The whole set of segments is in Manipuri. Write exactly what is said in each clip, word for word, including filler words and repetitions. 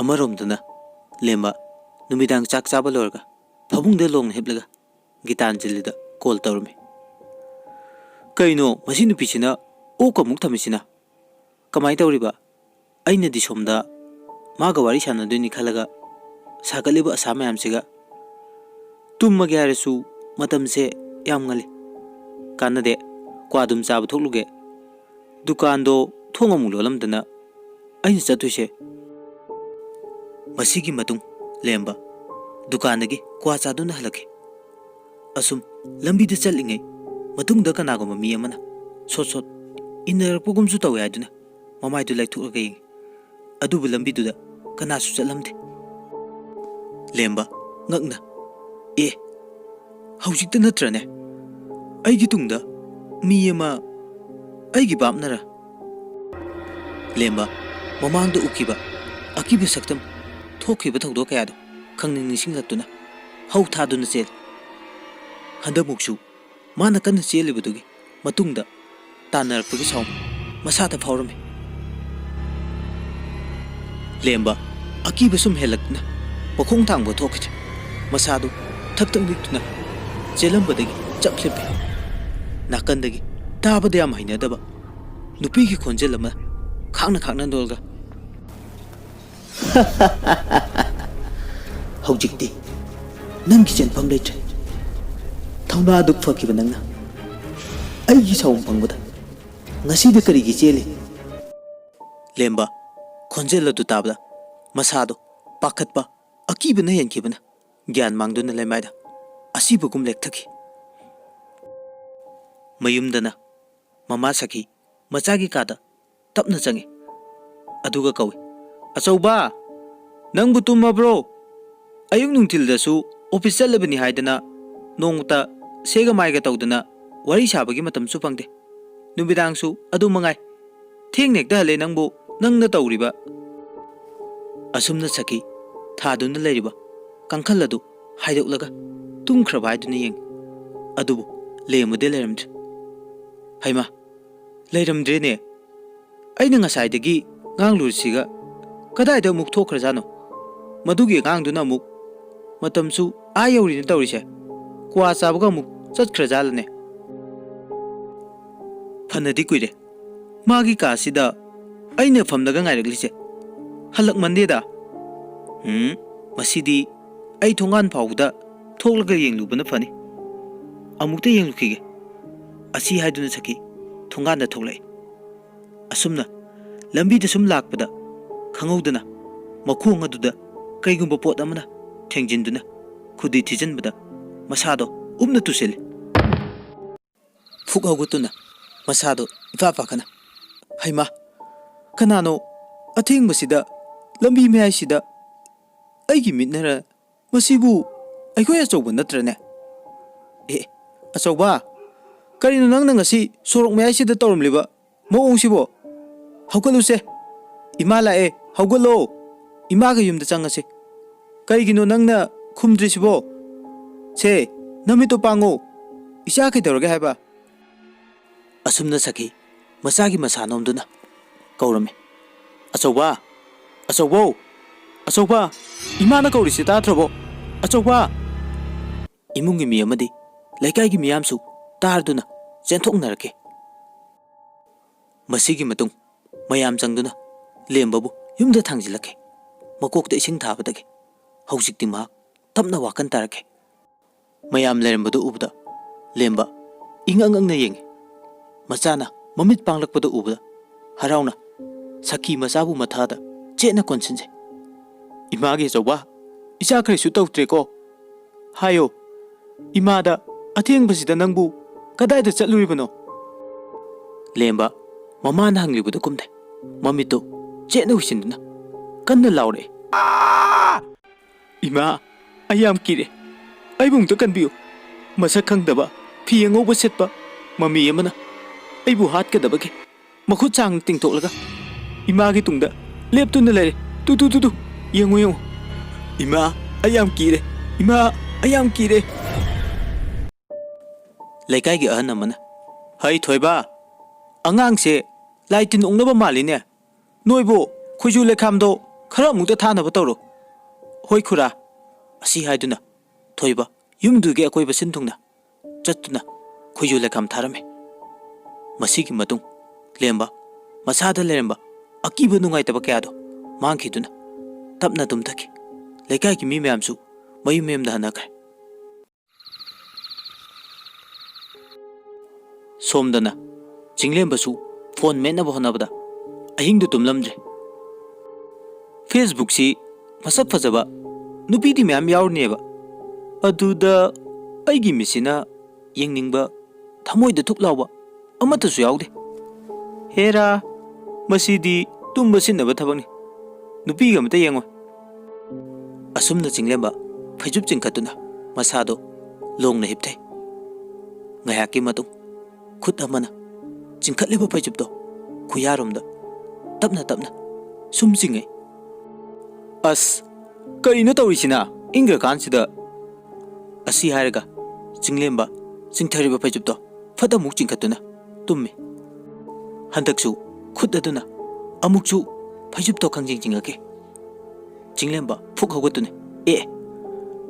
ꯑꯃꯔꯣꯝꯗꯅ ꯂꯦꯝꯕ ꯅꯨꯃꯤꯗꯥꯡ ꯆꯥꯛ ꯆꯥꯕ ꯂꯣꯏꯔꯒ ꯐꯃꯨꯡꯗ ꯂꯣꯡꯅ ꯍꯤꯞꯂꯒ ꯒꯤꯇꯥꯟꯖꯂꯤꯗ ꯀꯣꯜ ꯇꯧꯔꯝꯃꯤ꯫ "ꯀꯩꯅꯣ, ꯃꯁꯤ ꯅꯨꯄꯤꯁꯤꯅ ꯑꯣꯛ ꯑꯃꯨꯛ ꯊꯝꯃꯤꯁꯤꯅ? ꯀꯃꯥꯏꯅ ꯇꯧꯔꯤꯕ?" ꯑꯩꯅꯗꯤ ꯁꯣꯝꯗ ꯃꯥꯒ ꯋꯥꯔꯤ ꯁꯥꯟꯅꯗꯣꯏꯅꯤ ꯈꯜꯂꯒ ꯁꯥꯒꯠꯂꯤꯕ ꯑꯁꯥ ꯃꯌꯥꯝꯁꯤꯒ꯫ "ꯇꯨꯝꯃꯒꯦ ꯍꯥꯏꯔꯁꯨ ꯃꯇꯝꯁꯦ ꯌꯥꯝ ꯉꯜꯂꯤ꯫ ꯀꯥꯟꯅꯗꯦ, ꯀ꯭ꯋꯥ ꯑꯗꯨꯝ ꯆꯥꯕ ꯊꯣꯛꯂꯨꯒꯦ꯫ ꯗꯨꯀꯥꯟꯗꯣ ꯊꯣꯡ ꯑꯃꯨꯛ ꯂꯣꯜꯂꯝꯗꯅ ꯑꯩꯅ ꯆꯠꯇꯣꯏꯁꯦ꯫ ꯃꯁꯤꯒꯤ ꯃꯇꯨꯡ ꯂꯦꯝꯕ ꯗꯨꯀꯥꯟꯗꯒꯤ ꯀ꯭ꯋꯥ ꯆꯥꯗꯨꯅ ꯍꯜꯂꯛꯈꯤ꯫ ꯑꯁꯨꯝ ꯂꯝꯕꯤꯗ ꯆꯠꯂꯤꯉꯩ ꯃꯇꯨꯡꯗ ꯀꯅꯥꯒꯨꯝꯕ ꯃꯤ ꯑꯃꯅ ꯁꯣꯠ ꯁꯣꯠ ꯏꯟꯅꯔꯛꯄꯒꯨꯝꯁꯨ ꯇꯧꯋꯦ" ꯍꯥꯏꯗꯨꯅ ꯃꯃꯥꯏꯗꯨ ꯂꯩꯊꯣꯛꯂꯒ ꯌꯦꯡꯉꯤ꯫ ꯑꯗꯨꯕꯨ ꯂꯝꯕꯤꯗꯨꯗ ꯀꯅꯥꯁꯨ ꯆꯠꯂꯝꯗꯦ꯫ ꯂꯦꯝꯕ ꯉꯛꯅ, "ꯑꯦ, ꯍꯧꯖꯤꯛꯇ ꯅꯠꯇ꯭ꯔꯅꯦ ꯑꯩꯒꯤ ꯇꯨꯡꯗ ꯃꯤ ꯑꯃ ꯑꯩꯒꯤ ꯕꯥꯞꯅꯔ?" ꯂꯦꯝꯕ ꯃꯃꯥꯡꯗ ꯎꯈꯤꯕ ꯑꯀꯤꯕ ꯁꯛꯇꯝ, ꯊꯣꯛꯈꯤꯕ ꯊꯧꯗꯣꯛ ꯀꯌꯥꯗꯣ ꯈꯪꯅꯤꯡ ꯅꯤꯡꯁꯤꯡꯂꯛꯇꯨꯅ ꯍꯧ ꯊꯥꯗꯨꯅ ꯆꯦꯜꯂꯤ꯫ ꯍꯟꯗꯛꯃꯨꯛꯁꯨ ꯃꯥꯅ ꯀꯟꯅ ꯆꯦꯜꯂꯤꯕꯗꯨꯒꯤ ꯃꯇꯨꯡꯗ ꯇꯥꯟꯅꯔꯛꯄꯒꯤ ꯁꯥꯎꯟ ꯃꯁꯥꯗ ꯐꯥꯎꯔꯝꯃꯤ꯫ ꯂꯦꯝꯕ ꯑꯀꯤꯕ ꯁꯨꯝ ꯍꯦꯜꯂꯛꯇꯨꯅ ꯃꯈꯣꯡ ꯊꯥꯡꯕ ꯊꯣꯛꯈꯤꯗ꯭ꯔꯦ꯫ ꯃꯁꯥꯗꯨ ꯊꯛ ꯊꯛ ꯅꯤꯛꯇꯨꯅ ꯆꯦꯜꯂꯝꯕꯗꯒꯤ ꯆꯞ ꯂꯦꯞꯄꯤ꯫ ꯅꯥꯀꯟꯗꯒꯤ ꯇꯥꯕꯗ ꯌꯥꯝ ꯍꯩꯅꯗꯕ ꯅꯨꯄꯤꯒꯤ ꯈꯣꯟꯖꯦꯜ ꯑꯃ ꯈꯥꯡꯅ ꯈꯥꯡꯅ ꯅꯣꯛꯂꯒ, "ꯍꯧꯖꯤꯛꯇꯤ ꯅꯪꯒꯤ ꯆꯦꯟꯐꯝ ꯂꯩꯇ꯭ꯔꯦ꯫ ꯊꯧꯅꯥ ꯑꯗꯨꯛ ꯐꯈꯤꯕ ꯅꯪꯅ ꯑꯩꯒꯤ ꯁꯥꯎꯐꯝ ꯐꯪꯕꯗ ꯉꯁꯤꯗ ꯀꯔꯤꯒꯤ ꯆꯦꯜꯂꯤ?" ꯂꯦꯝꯕ ꯈꯣꯟꯖꯦꯜ ꯑꯗꯨ ꯇꯥꯕꯗ ꯃꯁꯥꯗꯣ ꯄꯥꯈꯠꯄ, ꯑꯀꯤꯕꯅ ꯍꯦꯟꯈꯤꯕꯅ ꯒ꯭ꯌꯥꯟ ꯃꯥꯡꯗꯨꯅ ꯂꯩꯃꯥꯏꯗ ꯑꯁꯤꯕꯒꯨꯝ ꯂꯦꯛꯊꯈꯤ꯫ ꯃꯌꯨꯝꯗꯅ ꯃꯃꯥ ꯁꯈꯤ ꯃꯆꯥꯒꯤ ꯀꯥꯗ ꯇꯞꯅ ꯆꯪꯉꯤ꯫ ꯑꯗꯨꯒ ꯀꯧꯏ, "ꯑꯆꯧꯕ, ꯅꯪꯕꯨ ꯇꯨꯝꯃꯕ꯭ꯔꯣ? ꯑꯌꯨꯛ ꯅꯨꯡꯊꯤꯜꯗꯁꯨ ꯑꯣꯐꯤꯁ ꯆꯠꯂꯕꯅꯤ ꯍꯥꯏꯗꯅ ꯅꯣꯡꯃꯇ ꯁꯦꯒ ꯃꯥꯏꯒ ꯇꯧꯗꯅ ꯋꯥꯔꯤ ꯁꯥꯕꯒꯤ ꯃꯇꯝꯁꯨ ꯐꯪꯗꯦ꯫ ꯅꯨꯃꯤꯗꯥꯡꯁꯨ ꯑꯗꯨ ꯃꯉꯥꯏ꯫ ꯊꯦꯡꯅ ꯍꯦꯛꯇ ꯍꯜꯂꯦ ꯅꯪꯕꯨ, ꯅꯪꯅ ꯇꯧꯔꯤꯕ?" ꯑꯁꯨꯝꯅ ꯁꯈꯤ ꯊꯥꯗꯨꯅ ꯂꯩꯔꯤꯕ ꯀꯥꯡꯈꯜ ꯑꯗꯨ ꯍꯥꯏꯗꯣꯛꯂꯒ ꯇꯨꯝꯈ꯭ꯔꯕ ꯍꯥꯏꯗꯨꯅ ꯌꯦꯡꯉꯤ꯫ ꯑꯗꯨꯕꯨ ꯂꯦꯝꯕꯗꯤ ꯂꯩꯔꯝꯗ꯭ꯔꯦ꯫ "ꯍꯩꯃꯥ, ꯂꯩꯔꯝꯗ꯭ꯔꯦꯅꯦ꯫ ꯑꯩꯅ ꯉꯁꯥꯏꯗꯒꯤ ꯉꯥꯡꯂꯨꯔꯤꯁꯤꯒ ꯀꯗꯥꯏꯗ ꯑꯃꯨꯛ ꯊꯣꯛꯈ꯭ꯔꯖꯥꯠꯅꯣ? ꯃꯗꯨꯒꯤ ꯑꯉꯥꯡꯗꯨꯅ ꯑꯃꯨꯛ ꯃꯇꯝꯁꯨ ꯑꯥ ꯌꯧꯔꯤꯅ ꯇꯧꯔꯤꯁꯦ, ꯀ꯭ꯋꯥ ꯆꯥꯕꯒ ꯑꯃꯨꯛ ꯆꯠꯈ꯭ꯔꯖꯥꯠꯂꯅꯦ? ꯐꯅꯗꯤ ꯀꯨꯏꯔꯦ ꯃꯥꯒꯤ ꯀꯥꯁꯤꯗ ꯑꯩꯅ ꯐꯝꯂꯒ ꯉꯥꯏꯔꯛꯂꯤꯁꯦ꯫ ꯍꯜꯂꯛꯃꯟꯗꯦꯗ꯫ ꯎꯝ, ꯃꯁꯤꯗꯤ ꯑꯩ ꯊꯣꯡꯒꯥꯟ ꯐꯥꯎꯕꯗ ꯊꯣꯛꯂꯒ ꯌꯦꯡꯂꯨꯕꯅ ꯐꯅꯤ꯫ ꯑꯃꯨꯛꯇ ꯌꯦꯡꯂꯨꯈꯤꯒꯦ꯫ ꯑꯁꯤ ꯍꯥꯏꯗꯨꯅ ꯁꯈꯤ ꯊꯣꯡꯒꯥꯟꯗ ꯊꯣꯛꯂꯛꯏ꯫ ꯑꯁꯨꯝꯅ ꯂꯝꯕꯤꯗ ꯁꯨꯝ ꯂꯥꯛꯄꯗ ꯈꯪꯍꯧꯗꯅ ꯃꯈꯣꯡ ꯑꯗꯨꯗ ꯀꯩꯒꯨꯝꯕ ꯄꯣꯠ ꯑꯃꯅ ꯊꯦꯡꯖꯤꯟꯗꯨꯅ ꯈꯨꯗꯤ ꯊꯤꯖꯤꯟꯕꯗ ꯃꯁꯥꯗꯣ ꯎꯞꯅ ꯇꯨꯁꯤꯜꯂꯤ꯫ ꯐꯨꯛ ꯍꯧꯒꯠꯇꯨꯅ ꯃꯁꯥꯗꯣ ꯏꯐꯥ ꯐꯥꯈꯠꯅ, "ꯍꯩꯃꯥ, ꯀꯅꯥꯅꯣ ꯑꯊꯦꯡꯕꯁꯤꯗ ꯂꯝꯕꯤ ꯃꯌꯥꯏꯁꯤꯗ ꯑꯩꯒꯤ ꯃꯤꯠꯅꯔ? ꯃꯁꯤꯕꯨ ꯑꯩꯈꯣꯏ ꯑꯆꯧꯕ ꯅꯠꯇ꯭ꯔꯅꯦ? ꯑꯦ, ꯑꯆꯧꯕ, ꯀꯔꯤꯅꯣ ꯅꯪꯅ ꯉꯁꯤ ꯁꯣꯔꯣꯛ ꯃꯌꯥꯏꯁꯤꯗ ꯇꯧꯔꯝꯂꯤꯕ ꯃꯑꯣꯡꯁꯤꯕꯣ? ꯍꯧꯒꯠꯂꯨꯁꯦ꯫ ꯏꯃꯥ ꯂꯥꯛꯑꯦ, ꯍꯧꯒꯠꯂꯣ꯫ ꯏꯃꯥꯒ ꯌꯨꯝꯗ ꯆꯪꯉꯁꯦ꯫ ꯀꯩꯒꯤꯅꯣ ꯅꯪꯅ ꯈꯨꯝꯗ꯭ꯔꯤꯁꯤꯕꯣ? ꯁꯦ, ꯅꯃꯤꯠꯇꯣ ꯄꯥꯡꯉꯣ꯫ ꯏꯆꯥ ꯀꯩꯗꯧꯔꯒꯦ ꯍꯥꯏꯕ?" ꯑꯁꯨꯝꯅ ꯁꯈꯤ ꯃꯆꯥꯒꯤ ꯃꯁꯥ ꯅꯣꯝꯗꯨꯅ ꯀꯧꯔꯝꯃꯤ꯫ "ꯑꯆꯧꯕ! ꯑꯆꯧꯕꯧ! ꯑꯆꯧꯕ! ꯏꯃꯥꯅ ꯀꯧꯔꯤꯁꯤ ꯇꯥꯗ꯭ꯔꯕꯣ? ꯑꯆꯧꯕ!" ꯏꯃꯨꯡꯒꯤ ꯃꯤ ꯑꯃꯗꯤ ꯂꯩꯀꯥꯏꯒꯤ ꯃꯤꯌꯥꯝꯁꯨ ꯇꯥꯔꯗꯨꯅ ꯆꯦꯟꯊꯣꯛꯅꯔꯛꯈꯤ꯫ ꯃꯁꯤꯒꯤ ꯃꯇꯨꯡ ꯃꯌꯥꯝ ꯆꯪꯗꯨꯅ ꯂꯦꯝꯕꯕꯨ ꯌꯨꯝꯗ ꯊꯥꯡꯖꯤꯜꯂꯛꯈꯤ꯫ ꯃꯀꯣꯛꯇ ꯏꯁꯤꯡ ꯊꯥꯕꯗꯒꯤ ꯍꯧꯖꯤꯛꯇꯤ ꯃꯍꯥꯛ ꯇꯞꯅ ꯋꯥꯈꯜ ꯇꯥꯔꯛꯈꯤ꯫ ꯃꯌꯥꯝ ꯂꯩꯔꯝꯕꯗꯨ ꯎꯕꯗ ꯂꯦꯝꯕ ꯏꯉꯛ ꯉꯛꯅ ꯌꯦꯡꯉꯤ꯫ ꯃꯆꯥꯅ ꯃꯃꯤꯠ ꯄꯥꯡꯂꯛꯄꯗ ꯎꯕꯗ ꯍꯔꯥꯎꯅ ꯁꯈꯤ ꯃꯆꯥꯕꯨ ꯃꯊꯥꯗ ꯆꯦꯠꯅ ꯀꯣꯟꯁꯤꯟꯖꯩ꯫ "ꯏꯃꯥꯒꯤ ꯑꯆꯧꯕ, ꯏꯆꯥ ꯀꯔꯤꯁꯨ ꯇꯧꯗ꯭ꯔꯦꯀꯣ? ꯍꯥꯏꯌꯣ, ꯏꯃꯥꯗ ꯑꯊꯦꯡꯕꯁꯤꯗ ꯅꯪꯕꯨ ꯀꯗꯥꯏꯗ ꯆꯠꯂꯨꯔꯤꯕꯅꯣ?" ꯂꯦꯝꯕ ꯃꯃꯥꯅ ꯍꯪꯂꯤꯕꯗꯨ ꯀꯨꯝꯗꯦ꯫ ꯃꯃꯤꯠꯇꯨ ꯆꯦꯠꯅ ꯎꯏꯁꯤꯟꯗꯨꯅ ꯀꯟꯅ ꯂꯥꯎꯔꯛꯏ꯫ "ꯏꯃꯥ, ꯑꯩ ꯌꯥꯝ ꯀꯤꯔꯦ꯫ ꯑꯩꯕꯨ ꯑꯃꯨꯛꯇ ꯀꯟꯕꯤꯌꯨ꯫ ꯃꯁꯛ ꯈꯪꯗꯕ ꯐꯤ ꯑꯉꯧꯕ ꯁꯦꯠꯄ ꯃꯃꯤ ꯑꯃꯅ ꯑꯩꯕꯨ ꯍꯥꯠꯀꯗꯕꯒꯤ ꯃꯈꯨꯠ ꯁꯥꯡꯅ ꯇꯤꯡꯊꯣꯛꯂꯒ ꯏꯃꯥꯒꯤ ꯇꯨꯡꯗ ꯂꯦꯞꯇꯨꯅ ꯂꯩꯔꯦ꯫ ꯇꯨ, ꯇꯨ, ꯇꯨ, ꯇꯨ, ꯌꯦꯡꯉꯨ, ꯌꯦꯡꯉꯨ꯫ ꯏꯃꯥ, ꯑꯩ ꯌꯥꯝ ꯀꯤꯔꯦ꯫ ꯏꯃꯥ, ꯑꯩ ꯌꯥꯝ ꯀꯤꯔꯦ꯫" ꯂꯩꯀꯥꯏꯒꯤ ꯑꯍꯟ ꯑꯃꯅ, "ꯍꯩ ꯊꯣꯏꯕ, ꯑꯉꯥꯡꯁꯦ ꯂꯥꯏ ꯇꯤꯟ ꯑꯣꯛꯅꯕ ꯃꯥꯜꯂꯤꯅꯦ꯫ ꯅꯣꯏꯕꯨ ꯈꯣꯏꯖꯨ ꯂꯩꯈꯥꯝꯗꯣ "ꯈꯔ ꯑꯃꯨꯛꯇ ꯊꯥꯅꯕ ꯇꯧꯔꯣ꯫" "ꯍꯣꯏ ꯈꯨꯔꯥ꯫" ꯑꯁꯤ ꯍꯥꯏꯗꯨꯅ ꯊꯣꯏꯕ ꯌꯨꯝꯗꯨꯒꯤ ꯑꯀꯣꯏꯕ ꯁꯤꯟ ꯊꯨꯡꯅ ꯆꯠꯇꯨꯅ ꯈꯣꯏꯖꯨ ꯂꯩꯈꯥꯝ ꯊꯥꯔꯝꯃꯤ꯫ ꯃꯁꯤꯒꯤ ꯃꯇꯨꯡ ꯂꯦꯝꯕ ꯃꯁꯥꯗ ꯂꯩꯔꯝꯕ ꯑꯀꯤꯕ ꯅꯨꯡꯉꯥꯏꯇꯕ ꯀꯌꯥꯗꯣ ꯃꯥꯡꯈꯤꯗꯨꯅ ꯇꯞꯅ ꯇꯨꯝꯊꯈꯤ꯫ ꯂꯩꯀꯥꯏꯒꯤ ꯃꯤ ꯃꯌꯥꯝꯁꯨ ꯃꯌꯨꯝ ꯃꯌꯨꯝꯗ ꯍꯟꯅꯈ꯭ꯔꯦ꯫ ꯁꯣꯝꯗꯅ ꯆꯤꯡꯂꯦꯝꯕꯁꯨ ꯐꯣꯟ ꯃꯦꯠꯅꯕ ꯍꯣꯠꯅꯕꯗ ꯑꯍꯤꯡꯗꯨ ꯇꯨꯝꯂꯝꯗ꯭ꯔꯦ꯫ ꯐꯦꯁꯕꯨꯛꯁꯤ ꯃꯁꯛ ꯐꯖꯕ ꯅꯨꯄꯤꯗꯤ ꯃꯌꯥꯝ ꯌꯥꯎꯔꯤꯅꯦꯕ, ꯑꯗꯨꯗ ꯑꯩꯒꯤ ꯃꯤꯠꯁꯤꯅ ꯌꯦꯡꯅꯤꯡꯕ, ꯊꯃꯣꯏꯗ ꯊꯨꯛ ꯂꯥꯎꯕ ꯑꯃꯠꯇꯁꯨ ꯌꯥꯎꯗꯦ꯫ ꯍꯦꯔꯥ, ꯃꯁꯤꯗꯤ ꯇꯨꯝꯕ ꯁꯤꯟꯅꯕ ꯊꯕꯛꯅꯤ, ꯅꯨꯄꯤꯒ ꯑꯃꯇ ꯌꯦꯡꯉꯣꯏ꯫ ꯑꯁꯨꯝꯅ ꯆꯤꯡꯂꯦꯝꯕ ꯐꯩꯖꯨꯞ ꯆꯤꯡꯈꯠꯇꯨꯅ ꯃꯁꯥꯗꯣ ꯂꯣꯡꯅ ꯍꯤꯞꯊꯩ꯫ ꯉꯥꯏꯍꯥꯛꯀꯤ ꯃꯇꯨꯡ ꯈꯨꯠ ꯑꯃꯅ ꯆꯤꯡꯈꯠꯂꯤꯕ ꯐꯩꯖꯨꯞꯇꯣ ꯈꯨꯌꯥꯔꯣꯝꯗ ꯇꯞꯅ ꯇꯞꯅ ꯁꯨꯝ ꯆꯤꯡꯉꯛꯏ꯫ "ꯑꯁ, ꯀꯔꯤꯅꯣ ꯇꯧꯔꯤꯁꯤꯅ? ꯏꯪꯈ꯭ꯔꯀꯥꯟꯁꯤꯗ!" ꯑꯁꯤ ꯍꯥꯏꯔꯒ ꯆꯤꯡꯂꯦꯝꯕ ꯆꯤꯡꯊꯔꯤꯕ ꯐꯩꯖꯨꯞꯇꯣ ꯐꯠ ꯑꯃꯨꯛ ꯆꯤꯡꯈꯠꯇꯨꯅ ꯇꯨꯝꯃꯤ꯫ ꯍꯟꯗꯛꯁꯨ ꯈꯨꯠ ꯑꯗꯨꯅ ꯑꯃꯨꯛꯁꯨ ꯐꯩꯖꯨꯞꯇꯣ ꯈꯪꯆꯤꯡ ꯆꯤꯡꯉꯛꯈꯤ꯫ ꯆꯤꯡꯂꯦꯝꯕ ꯐꯨꯛ ꯍꯧꯒꯠꯇꯨꯅ, "ꯑꯦ,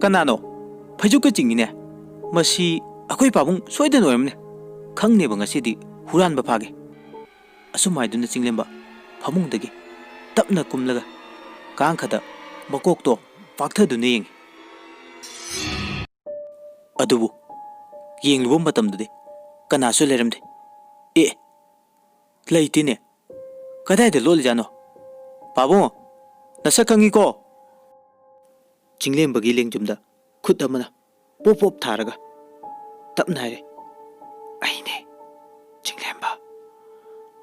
ꯀꯅꯥꯅꯣ ꯐꯩꯖꯨꯞꯀ ꯆꯤꯡꯉꯤꯅꯦ? ꯃꯁꯤ ꯑꯩꯈꯣꯏ ꯄꯥꯕꯨꯡ ꯁꯣꯏꯗꯅ ꯑꯣꯏꯔꯝꯅꯤ꯫ ꯈꯪꯅꯦꯕ ꯉꯁꯤꯗꯤ ꯍꯨꯔꯥꯟꯕ ꯐꯥꯒꯦ꯫" ꯑꯁꯨꯝ ꯍꯥꯏꯗꯨꯅ ꯆꯤꯡꯂꯦꯝꯕ ꯐꯃꯨꯡꯗꯒꯤ ꯇꯞꯅ ꯀꯨꯝꯂꯒ ꯀꯥꯡꯈꯗ ꯃꯀꯣꯛꯇꯣ ꯄꯥꯛꯊꯗꯨꯅ ꯌꯦꯡꯉꯤ꯫ ꯑꯗꯨꯕꯨ ꯌꯦꯡꯂꯨꯕ ꯃꯇꯝꯗꯗꯤ ꯀꯅꯥꯁꯨ ꯂꯩꯔꯝꯗꯦ꯫ "ꯑꯦ, ꯂꯩꯇꯦꯅꯦ꯫ ꯀꯗꯥꯏꯗ ꯂꯣꯠꯂꯤꯖꯥꯠꯅꯣ? ꯄꯥꯕꯨꯡ, ꯅꯁꯛ ꯈꯪꯉꯤꯀꯣ?" ꯆꯤꯡꯂꯦꯝꯕꯒꯤ ꯂꯦꯡꯖꯨꯝꯗ ꯈꯨꯠ ꯑꯃꯅ ꯄꯣꯞ ꯄꯣꯞ ꯊꯥꯔꯒ ꯇꯞꯅ ꯍꯥꯏꯔꯦ, "ꯑꯩꯅꯦ, ꯆꯤꯡꯂꯦꯝꯕ꯫"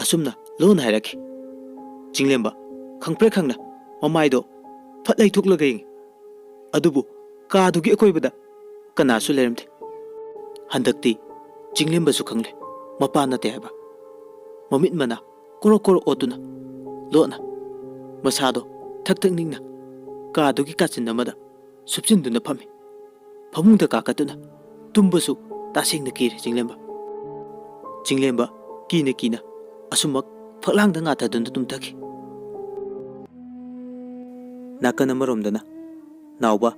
ꯑꯁꯨꯝꯅ ꯂꯣꯟꯅ ꯍꯥꯏꯔꯛꯈꯤ꯫ ꯆꯤꯡꯂꯦꯝꯕ ꯈꯪꯄ꯭ꯔꯦꯛ ꯈꯪꯅ ꯃꯃꯥꯏꯗꯣ ꯐꯠ ꯂꯩꯊꯣꯛꯂꯒ ꯌꯦꯡꯉꯤ꯫ ꯑꯗꯨꯕꯨ ꯀꯥꯗꯨꯒꯤ ꯑꯀꯣꯏꯕꯗ ꯀꯅꯥꯁꯨ ꯂꯩꯔꯝꯗꯦ꯫ ꯍꯟꯗꯛꯇꯤ ꯆꯤꯡꯂꯦꯝꯕꯁꯨ ꯈꯪꯂꯦ ꯃꯄꯥ ꯅꯠꯇꯦ ꯍꯥꯏꯕ꯫ ꯃꯃꯤꯠ ꯃꯅꯥ ꯀꯣꯔꯣꯛ ꯀꯣꯔꯣꯛ ꯑꯣꯠꯇꯨꯅ ꯂꯣꯠꯅ ꯃꯁꯥꯗꯣ ꯊꯛ ꯊꯛ ꯅꯤꯛꯅ ꯀꯥꯗꯨꯒꯤ ꯀꯥꯆꯤꯟ ꯑꯃꯗ ꯁꯨꯞꯆꯤꯟꯗꯨꯅ ꯐꯝꯃꯤ꯫ ꯐꯃꯨꯡꯗ ꯀꯥꯈꯠꯇꯨꯅ ꯇꯨꯝꯕꯁꯨ ꯇꯁꯦꯡꯅ ꯀꯤꯔꯦ ꯆꯤꯡꯂꯦꯝꯕ꯫ ꯆꯤꯡꯂꯦꯝꯕ ꯀꯤꯅ ꯀꯤꯅ ꯑꯁꯨꯝꯃꯛ ꯐꯛꯂꯥꯡꯗ ꯉꯥꯊꯗꯨꯅ ꯇꯨꯝꯊꯈꯤ꯫ ꯅꯥꯀꯟ ꯑꯃꯔꯣꯝꯗꯅ ꯅꯥꯎꯕ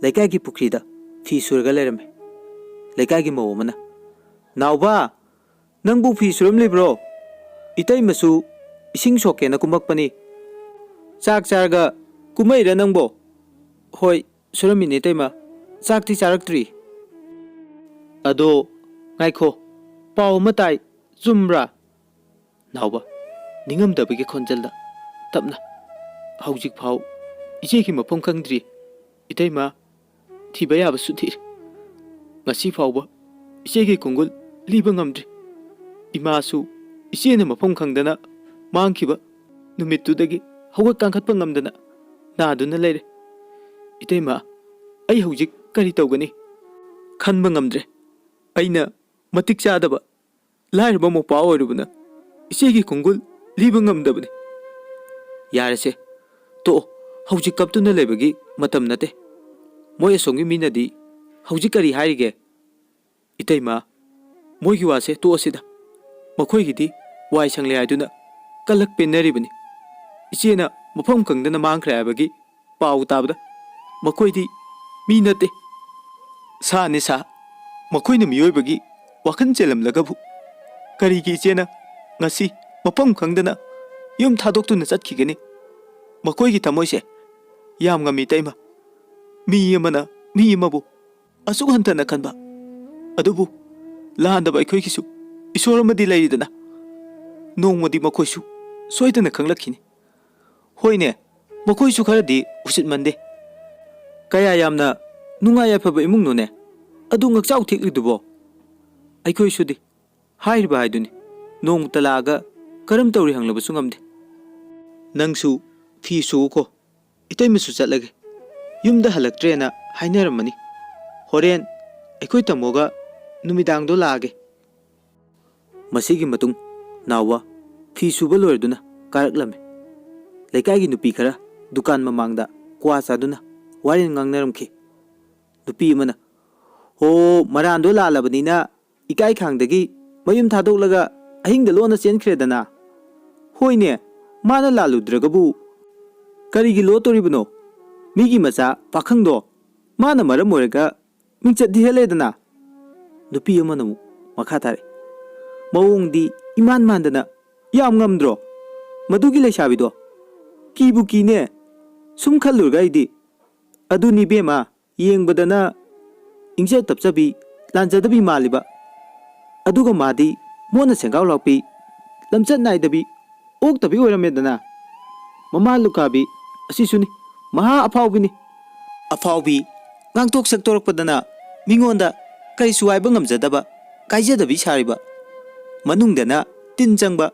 ꯂꯩꯀꯥꯏꯒꯤ ꯄꯨꯈ꯭ꯔꯤꯗ ꯐꯤ ꯁꯨꯔꯒ ꯂꯩꯔꯝꯃꯤ꯫ ꯂꯩꯀꯥꯏꯒꯤ ꯃꯧ ꯑꯃꯅ, "ꯅꯥꯎꯕ, ꯅꯪꯕꯨ ꯐꯤ ꯁꯨꯔꯝꯂꯤꯕ꯭ꯔꯣ? ꯏꯇꯩꯃꯁꯨ ꯏꯁꯤꯡ ꯁꯣꯛꯀꯦꯅ ꯀꯨꯝꯃꯛꯄꯅꯤ꯫ ꯆꯥꯛ ꯆꯥꯔꯒ ꯀꯨꯝꯃꯛꯏꯔꯥ ꯅꯪꯕꯣ?" "ꯍꯣꯏ, ꯁꯨꯔꯝꯃꯤꯅꯦ ꯏꯇꯩꯃ꯫ ꯆꯥꯛꯇꯤ ꯆꯥꯔꯛꯇ꯭ꯔꯤ꯫" "ꯑꯗꯣ ꯉꯥꯏꯈꯣ, ꯄꯥꯎ ꯑꯃ ꯇꯥꯏ, ꯆꯨꯝꯕ꯭ꯔꯥ?" ꯅꯥꯎꯕ ꯅꯤꯡꯉꯝꯗꯕꯒꯤ ꯈꯣꯟꯖꯦꯜꯗ ꯇꯞꯅ, "ꯍꯧꯖꯤꯛꯐꯥꯎ ꯏꯆꯦꯒꯤ ꯃꯐꯝ ꯈꯪꯗ꯭ꯔꯤ ꯏꯇꯩꯃ꯫ ꯊꯤꯕ ꯌꯥꯕꯁꯨ ꯊꯤꯔꯦ꯫ ꯉꯁꯤ ꯐꯥꯎꯕ ꯏꯆꯦꯒꯤ ꯈꯣꯡꯒꯨꯜ ꯂꯤꯕ ꯉꯝꯗ꯭ꯔꯤ꯫ ꯏꯃꯥꯁꯨ ꯏꯆꯦꯅ ꯃꯐꯝ ꯈꯪꯗꯅ ꯃꯥꯡꯈꯤꯕ ꯅꯨꯃꯤꯠꯇꯨꯗꯒꯤ ꯍꯧꯒꯠ ꯀꯥꯡꯈꯠꯄ ꯉꯝꯗꯅ ꯅꯥꯗꯨꯅ ꯂꯩꯔꯦ꯫ ꯏꯇꯩꯃ, ꯑꯩ ꯍꯧꯖꯤꯛ ꯀꯔꯤ ꯇꯧꯒꯅꯤ? ꯈꯟꯕ ꯉꯝꯗ꯭ꯔꯦ꯫ ꯑꯩꯅ ꯃꯇꯤꯛ ꯆꯥꯗꯕ ꯂꯥꯏꯔꯕ ꯃꯄꯥ ꯑꯣꯏꯔꯨꯕꯅ ꯏꯆꯦꯒꯤ ꯈꯣꯡꯒꯨꯜ ꯂꯤꯕ ꯉꯝꯗꯕꯅꯤ꯫" "ꯌꯥꯔꯦꯁꯦ, ꯇꯣꯛꯑꯣ꯫ ꯍꯧꯖꯤꯛ ꯀꯞꯇꯨꯅ ꯂꯩꯕꯒꯤ ꯃꯇꯝ ꯅꯠꯇꯦ꯫ ꯃꯣꯏ ꯑꯁꯣꯝꯒꯤ ꯃꯤꯅꯗꯤ ꯍꯧꯖꯤꯛ ꯀꯔꯤ ꯍꯥꯏꯔꯤꯒꯦ?" "ꯏꯇꯩꯃ, ꯃꯣꯏꯒꯤ ꯋꯥꯁꯦ ꯇꯣꯛꯑꯁꯤꯗ꯫ ꯃꯈꯣꯏꯒꯤꯗꯤ ꯋꯥꯏ ꯁꯪꯂꯦ ꯍꯥꯏꯗꯨꯅ ꯀꯂꯛ ꯄꯦꯟꯅꯔꯤꯕꯅꯤ꯫ ꯏꯆꯦꯅ ꯃꯐꯝ ꯈꯪꯗꯅ ꯃꯥꯡꯈ꯭ꯔꯦ ꯍꯥꯏꯕꯒꯤ ꯄꯥꯎ ꯇꯥꯕꯗ ꯃꯈꯣꯏꯗꯤ ꯃꯤ ꯅꯠꯇꯦ꯫ ꯁꯥꯅꯤ ꯁꯥ꯫ ꯃꯈꯣꯏꯅ ꯃꯤꯑꯣꯏꯕꯒꯤ ꯋꯥꯈꯜ ꯆꯦꯜꯂꯝꯂꯒꯕꯨ ꯀꯔꯤꯒꯤ ꯏꯆꯦꯅ ꯉꯁꯤ ꯃꯐꯝ ꯈꯪꯗꯅ ꯌꯨꯝ ꯊꯥꯗꯣꯛꯇꯨꯅ ꯆꯠꯈꯤꯒꯅꯤ? ꯃꯈꯣꯏꯒꯤ ꯊꯃꯣꯏꯁꯦ ꯌꯥꯝ ꯉꯝꯃꯤ ꯏꯇꯩꯃ꯫ ꯃꯤ ꯑꯃꯅ ꯃꯤ ꯑꯃꯕꯨ ꯑꯁꯨꯛ ꯍꯟꯊꯅ ꯈꯟꯕ꯫ ꯑꯗꯨꯕꯨ ꯂꯥꯟꯗꯕ ꯑꯩꯈꯣꯏꯒꯤꯁꯨ ꯏꯁꯣꯔ ꯑꯃꯗꯤ ꯂꯩꯔꯤꯗꯅ꯫ ꯅꯣꯡꯃꯗꯤ ꯃꯈꯣꯏꯁꯨ ꯁꯣꯏꯗꯅ ꯈꯪꯂꯛꯈꯤꯅꯤ꯫ ꯍꯣꯏꯅꯦ, ꯃꯈꯣꯏꯁꯨ ꯈꯔꯗꯤ ꯎꯁꯤꯠꯃꯟꯗꯦ꯫ ꯀꯌꯥ ꯌꯥꯝꯅ ꯅꯨꯡꯉꯥꯏ ꯌꯥꯏꯐꯕ ꯏꯃꯨꯡꯅꯣꯅꯦ, ꯑꯗꯨ ꯉꯛꯆꯥꯎ ꯊꯦꯛꯂꯤꯗꯨꯕꯣ?" ꯑꯩꯈꯣꯏꯁꯨꯗꯤ ꯍꯥꯏꯔꯤꯕ ꯍꯥꯏꯗꯨꯅꯤ, ꯅꯣꯡꯃꯇ ꯂꯥꯛꯑꯒ ꯀꯔꯝ ꯇꯧꯔꯤ ꯍꯪꯂꯕꯁꯨ ꯉꯝꯗꯦ꯫ "ꯅꯪꯁꯨ ꯐꯤ ꯁꯨꯎꯀꯣ, ꯏꯇꯩꯃꯁꯨ ꯆꯠꯂꯒꯦ, ꯌꯨꯝꯗ ꯍꯜꯂꯛꯇ꯭ꯔꯦꯅ ꯍꯥꯏꯅꯔꯝꯃꯅꯤ꯫ ꯍꯣꯔꯦꯟ ꯑꯩꯈꯣꯏ ꯇꯥꯃꯣꯒ ꯅꯨꯃꯤꯗꯥꯡꯗꯣ ꯂꯥꯛꯑꯒꯦ꯫" ꯃꯁꯤꯒꯤ ꯃꯇꯨꯡ ꯅꯥꯎꯕ ꯐꯤ ꯁꯨꯕ ꯂꯣꯏꯔꯗꯨꯅ ꯀꯥꯔꯛꯂꯝꯃꯤ꯫ ꯂꯩꯀꯥꯏꯒꯤ ꯅꯨꯄꯤ ꯈꯔ ꯗꯨꯀꯥꯟ ꯃꯃꯥꯡꯗ ꯀ꯭ꯋꯥ ꯆꯥꯗꯨꯅ ꯋꯥꯔꯦꯟ ꯉꯥꯡꯅꯔꯝꯈꯤ꯫ ꯅꯨꯄꯤ ꯑꯃꯅ, "ꯍꯣ, ꯃꯔꯥꯟꯗꯣ ꯂꯥꯜꯂꯕꯅꯤꯅ ꯏꯀꯥꯏ ꯈꯥꯡꯗꯒꯤ ꯃꯌꯨꯝ ꯊꯥꯗꯣꯛꯂꯒ ꯑꯍꯤꯡꯗ ꯂꯣꯟꯅ ꯆꯦꯟꯈ꯭ꯔꯦꯗꯅ꯫ ꯍꯣꯏꯅꯦ, ꯃꯥꯅ ꯂꯥꯜꯂꯨꯗ꯭ꯔꯒꯕꯨ "ꯀꯔꯤꯒꯤ ꯂꯣꯠꯇꯣꯔꯤꯕꯅꯣ? ꯃꯤꯒꯤ ꯃꯆꯥ ꯄꯥꯈꯪꯗꯣ ꯃꯥꯅ ꯃꯔꯝ ꯑꯣꯏꯔꯒ ꯃꯤꯡꯆꯠ ꯊꯤꯍꯜꯂꯦꯗꯅ"꯫ ꯅꯨꯄꯤ ꯑꯃꯅ ꯑꯃꯨꯛ ꯃꯈꯥ ꯇꯥꯔꯛꯏ, ꯃꯑꯣꯡꯗꯤ ꯏꯃꯥꯟ ꯃꯥꯟꯗꯅ꯫ "ꯌꯥꯝ ꯉꯝꯗ꯭ꯔꯣ ꯃꯗꯨꯒꯤ ꯂꯩꯁꯥꯕꯤꯗꯣ? ꯀꯤꯕꯨ ꯀꯤꯅꯦ꯫ ꯁꯨꯝ ꯈꯜꯂꯨꯔꯒ ꯑꯩꯗꯤ꯫ ꯑꯗꯨꯅꯤ ꯏꯕꯦꯝꯃ, ꯌꯦꯡꯕꯗꯅ ꯏꯪꯖ ꯇꯞꯆꯕꯤ, ꯂꯥꯟꯖꯗꯕꯤ ꯃꯥꯜꯂꯤꯕ꯫ ꯑꯗꯨꯒ ꯃꯥꯗꯤ ꯃꯣꯟꯅ ꯁꯦꯡꯒꯥꯎ ꯂꯥꯛꯄꯤ, ꯂꯝꯆꯠ ꯅꯥꯏꯗꯕꯤ, ꯑꯣꯛꯇꯕꯤ ꯑꯣꯏꯔꯝꯃꯦꯗꯅ꯫ ꯃꯃꯥ ꯂꯨꯀꯥꯕꯤ ꯑꯁꯤꯁꯨꯅꯤ, ꯃꯍꯥ ꯑꯐꯥꯎꯕꯤꯅꯤ꯫ ꯑꯐꯥꯎꯕꯤ ꯉꯥꯡꯊꯣꯛ ꯁꯛꯇꯣꯔꯛꯄꯗꯅ ꯃꯤꯉꯣꯟꯗ ꯀꯔꯤꯁꯨ ꯍꯥꯏꯕ ꯉꯝꯖꯗꯕ, ꯀꯥꯏꯖꯗꯕꯤ ꯁꯥꯔꯤꯕ꯫ ꯃꯅꯨꯡꯗꯅ ꯇꯤꯟ ꯆꯪꯕ,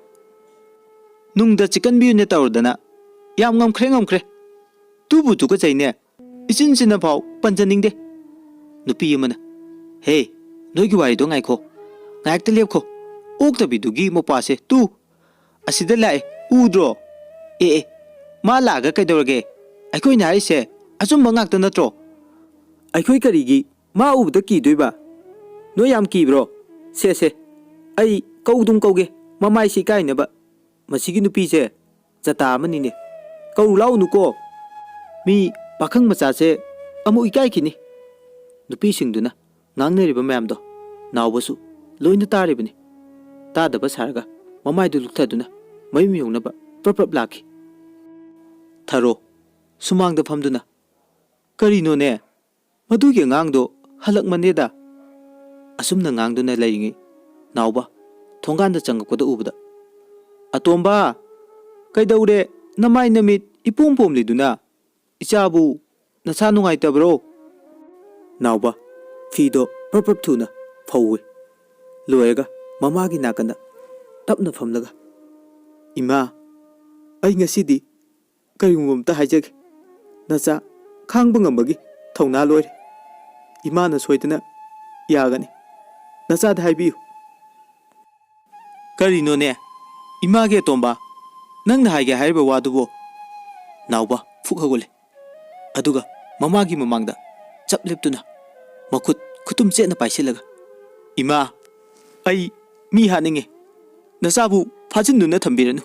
ꯅꯨꯡꯗ ꯆꯤꯛꯀꯟꯕꯤꯌꯨꯅꯦ ꯇꯧꯔꯗꯅ꯫ ꯌꯥꯝ ꯉꯝꯈ꯭ꯔꯦ, ꯉꯝꯈ꯭ꯔꯦ꯫ ꯇꯨꯕꯨ ꯇꯨꯀꯠꯆꯩꯅꯦ꯫ ꯏꯆꯤꯟ ꯆꯤꯟꯅꯐꯥꯎ ꯄꯟꯖꯅꯤꯡꯗꯦ"꯫ ꯅꯨꯄꯤ ꯑꯃꯅ, "ꯍꯦ, ꯅꯣꯏꯒꯤ ꯋꯥꯔꯤꯗꯣ ꯉꯥꯏꯈꯣ, ꯉꯥꯏꯍꯥꯛꯇ ꯂꯦꯞꯈꯣ꯫ ꯑꯣꯛꯇꯕꯤꯗꯨꯒꯤ ꯃꯄꯥꯁꯦ ꯇꯨ, ꯑꯁꯤꯗ ꯂꯥꯛꯑꯦ, ꯎꯗ꯭ꯔꯣ? ꯑꯦ ꯑꯦ, ꯃꯥ ꯂꯥꯛꯑꯒ ꯀꯩꯗꯧꯔꯒꯦ? ꯑꯩꯈꯣꯏꯅ ꯍꯥꯏꯔꯤꯁꯦ ꯑꯆꯨꯝꯕ ꯉꯥꯛꯇ ꯅꯠꯇ꯭ꯔꯣ?" "ꯑꯩꯈꯣꯏ ꯀꯔꯤꯒꯤ ꯃꯥ ꯎꯕꯗ ꯀꯤꯗꯣꯏꯕ? ꯅꯣꯏ ꯌꯥꯝ ꯀꯤꯕ꯭ꯔꯣ? ꯁꯦ ꯁꯦ, ꯑꯩ ꯀꯧꯗꯨꯝ ꯀꯧꯒꯦ, ꯃꯃꯥꯏꯁꯤ ꯏꯀꯥꯏꯅꯕ꯫ ꯃꯁꯤꯒꯤ ꯅꯨꯄꯤꯁꯦ ꯖꯇꯥ ꯑꯃꯅꯤꯅꯦ꯫ ꯀꯧꯔꯨ ꯂꯥꯛꯎꯅꯨꯀꯣ꯫ ꯃꯤ ꯄꯥꯈꯪ ꯃꯆꯥꯁꯦ ꯑꯃꯨꯛ ꯏꯀꯥꯏꯈꯤꯅꯤ"꯫ ꯅꯨꯄꯤꯁꯤꯡꯗꯨꯅ ꯉꯥꯡꯅꯔꯤꯕ ꯃꯌꯥꯝꯗꯣ ꯅꯥꯎꯕꯁꯨ ꯂꯣꯏꯅ ꯇꯥꯔꯤꯕꯅꯤ꯫ ꯇꯥꯗꯕ ꯁꯥꯔꯒ ꯃꯃꯥꯏꯗꯨ ꯂꯨꯛꯊꯗꯨꯅ ꯃꯌꯨꯝ ꯌꯧꯅꯕ ꯄ꯭ꯔꯞ ꯄ꯭ꯔꯞ ꯂꯥꯛꯈꯤ꯫ ꯊꯔꯣ ꯁꯨꯃꯥꯡꯗ ꯐꯝꯗꯨꯅ, "ꯀꯔꯤꯅꯣꯅꯦ? ꯃꯗꯨꯒꯤ ꯑꯉꯥꯡꯗꯣ ꯍꯜꯂꯛꯃꯅꯦꯗ"꯫ ꯑꯁꯨꯝꯅ ꯉꯥꯡꯗꯨꯅ ꯂꯩꯔꯤꯉꯩ ꯅꯥꯎꯕ ꯊꯣꯡꯒꯥꯟꯗ ꯆꯪꯉꯛꯄꯗ ꯎꯕꯗ, "ꯑꯇꯣꯝꯕ, ꯀꯩꯗꯧꯔꯦ? ꯅꯃꯥꯏ ꯅꯃꯤꯠ ꯏꯄꯣꯝ ꯄꯣꯝꯂꯤꯗꯨꯅ? ꯏꯆꯥꯕꯨ ꯅꯁꯥ ꯅꯨꯡꯉꯥꯏꯇꯕ꯭ꯔꯣ?" ꯅꯥꯎꯕ ꯐꯤꯗꯣ ꯄ꯭ꯔꯞ ꯄ꯭ꯔꯞ ꯊꯨꯅ ꯐꯧꯏ꯫ ꯂꯣꯏꯔꯒ ꯃꯃꯥꯒꯤ ꯅꯥꯀꯟꯗ ꯇꯞꯅ ꯐꯝꯂꯒ, "ꯏꯃꯥ, ꯑꯩ ꯉꯁꯤꯗꯤ ꯀꯔꯤꯒꯨꯝꯕ ꯑꯝꯇ ꯍꯥꯏꯖꯒꯦ꯫ ꯅꯆꯥ ꯈꯥꯡꯕ ꯉꯝꯕꯒꯤ ꯊꯧꯅꯥ ꯂꯣꯏꯔꯦ꯫ ꯏꯃꯥꯅ ꯁꯣꯏꯗꯅ ꯌꯥꯒꯅꯤ꯫ ꯅꯆꯥꯗ ꯍꯥꯏꯕꯤꯌꯨ"꯫ "ꯀꯔꯤꯅꯣꯅꯦ, ꯏꯃꯥꯒꯤ ꯑꯇꯣꯝꯕ, ꯅꯪꯅ ꯍꯥꯏꯒꯦ ꯍꯥꯏꯔꯤꯕ ꯋꯥꯗꯨꯕꯣ?" ꯅꯥꯎꯕ ꯐꯨꯛ ꯍꯧꯒꯠꯂꯦ꯫ ꯑꯗꯨꯒ ꯃꯃꯥꯒꯤ ꯃꯃꯥꯡꯗ ꯆꯞ ꯂꯦꯞꯇꯨꯅ ꯃꯈꯨꯠ ꯈꯨꯇꯨꯝ ꯆꯦꯠꯅ ꯄꯥꯏꯁꯤꯜꯂꯒ, "ꯏꯃꯥ, ꯑꯩ ꯃꯤ ꯍꯥꯠꯅꯤꯡꯉꯦ꯫ ꯅꯆꯥꯕꯨ ꯐꯥꯖꯤꯟꯗꯨꯅ ꯊꯝꯕꯤꯔꯅꯨ꯫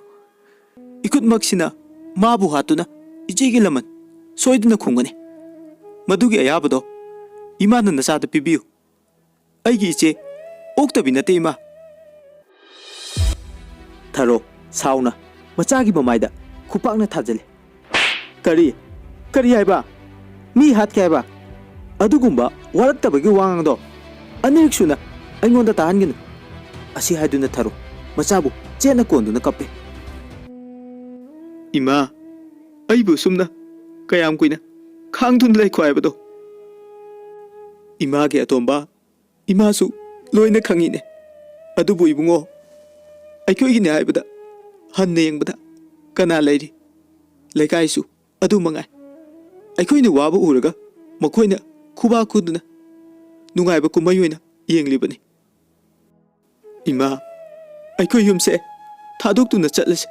ꯏꯈꯨꯠꯃꯛꯁꯤꯅ ꯃꯥꯕꯨ ꯍꯥꯠꯇꯨꯅ ꯏꯆꯦꯒꯤ ꯂꯃꯟ ꯁꯣꯏꯗꯅ ꯈꯨꯝꯒꯅꯤ꯫ ꯃꯗꯨꯒꯤ ꯑꯌꯥꯕꯗꯣ ꯏꯃꯥꯅ ꯅꯆꯥꯗ ꯄꯤꯕꯤꯌꯨ꯫ ꯑꯩꯒꯤ ꯏꯆꯦ ꯑꯣꯛꯇꯕꯤ ꯅꯠꯇꯦ, ꯏꯃꯥ꯫ ꯊꯔꯣ ꯁꯥꯎꯅ ꯃꯆꯥꯒꯤ ꯃꯃꯥꯏꯗ ꯈꯨꯄꯥꯛꯅ ꯊꯥꯖꯤꯜꯂꯤ꯫ "ꯀꯔꯤ? ꯀꯔꯤ ꯍꯥꯏꯕ? ꯃꯤ ꯍꯥꯠꯀꯦ ꯍꯥꯏꯕ? ꯑꯗꯨꯒꯨꯝꯕ ꯋꯥꯔꯛꯇꯕꯒꯤ ꯋꯥꯉꯥꯡꯗꯣ ꯑꯅꯤꯔꯛ ꯁꯨꯅ ꯑꯩꯉꯣꯟꯗ ꯇꯥꯍꯟꯒꯅꯨ!" ꯑꯁꯤ ꯍꯥꯏꯗꯨꯅ ꯊꯔꯣ ꯃꯆꯥꯕꯨ ꯆꯦꯠꯅ ꯀꯣꯟꯗꯨꯅ ꯀꯞꯄꯦ꯫ "ꯏꯃꯥ, ꯑꯩꯕꯨ ꯁꯨꯝꯅ ꯀꯌꯥꯝ ꯀꯨꯏꯅ ꯈꯥꯡꯗꯨꯅ ꯂꯩꯈꯣ ꯍꯥꯏꯕꯗꯣ?" "ꯏꯃꯥꯒꯤ ꯑꯇꯣꯝꯕ, ꯏꯃꯥꯁꯨ ꯂꯣꯏꯅ ꯈꯪꯉꯤꯅꯦ꯫ ꯑꯗꯨꯕꯨ ꯏꯕꯨꯡꯉꯣ, ꯑꯩꯈꯣꯏꯒꯤꯅꯦ ꯍꯥꯏꯕꯗ ꯍꯟꯅ ꯌꯦꯡꯕꯗ ꯀꯅꯥ ꯂꯩꯔꯤ? ꯂꯩꯀꯥꯏꯁꯨ ꯑꯗꯨ ꯃꯉꯥꯏ꯫ ꯑꯩꯈꯣꯏꯅ ꯋꯥꯕ ꯎꯔꯒ ꯃꯈꯣꯏꯅ ꯈꯨꯕꯥꯛ ꯈꯨꯗꯨꯅ ꯅꯨꯡꯉꯥꯏꯕ ꯀꯨꯝꯍꯩ ꯑꯣꯏꯅ ꯌꯦꯡꯂꯤꯕꯅꯤ꯫ ꯏꯃꯥ, ꯑꯩꯈꯣꯏ ꯌꯨꯝꯁꯦ ꯊꯥꯗꯣꯛꯇꯨꯅ ꯆꯠꯂꯁꯤ꯫